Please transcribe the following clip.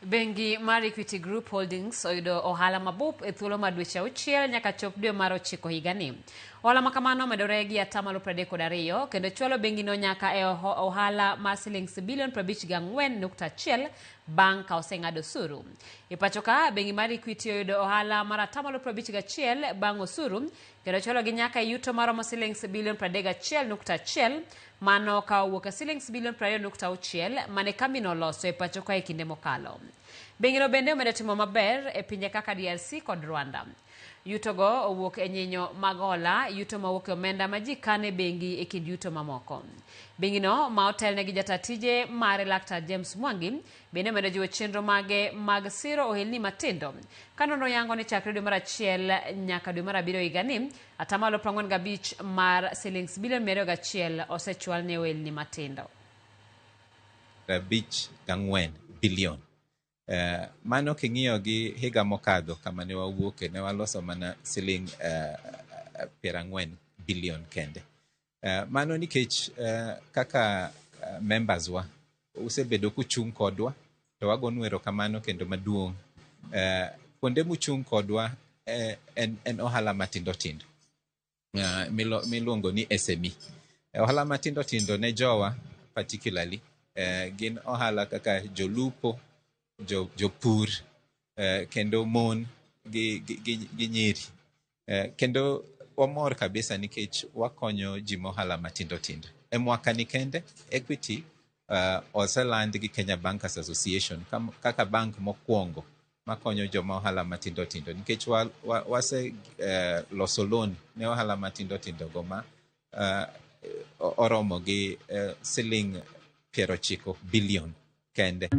Bengi mar Equity Group Holdings oyudo ohala mabup e thuolo mar dweche 6 nyaka chop dwe mar 9 higani. Ohala ma kamano omedore gi atamalo 32 kendo chwalo bengino nyaka e ohala mar silings bilion 54.1 bang' ka oseng'ad osuru. E pacho ka, bengi mar Equity oyudo ohala mar atamalo 51 bang' osuru kendo chwalogi nyaka e yuto maromo silings bilion 31.1, mano ka owuok e silings bilion 20.6 mane kambino oloso e pacho ka e kinde mokalo. Bengino bende omedo timo maber e pinje kaka DRC kod Rwanda. Yutogo owuok e nyinyo mag hola, yuto mawuok e omenda ma ji kano e bengi e kind yuto mamoko. Bengino ma otelne gi jata tije mare Laktar James Mwangi bende omedo jiwo chenro mage mag siro ohelni matindo. Ka nonro yango ni chakre dwe mar 1 nyaka dwe mar 7 higani, atamalo 45 mar silings bilion 201 osechwal ne ohelni matindo. 54 billion. Mano king'iyo gi higa mokadho kama ne wawuoke, ne waloso mana siling 40 billion kende. Mano nikech kaka members wa usebedo kuchung' kodwa, to wagonu erokamano kendo maduong'. Kuonde muchung' kodwa en ohala matindo tindo miluongo ni SME. Ohala matindo tindo ne jowa particularly gin ohala kaka jolupo, jopur, kendo mon gi nyiri. Kendo wamor kabisa nikech wakonyo ji mohala matindo tindo. E mwaka ni kende, Equity oseland gi Kenya Bankers Association kaka bank mokwongo makonyo joma ohala matindo tindo, nikech wase loso loan ne ohala matindo tindo go ma oromo gi siling 90 billion kende.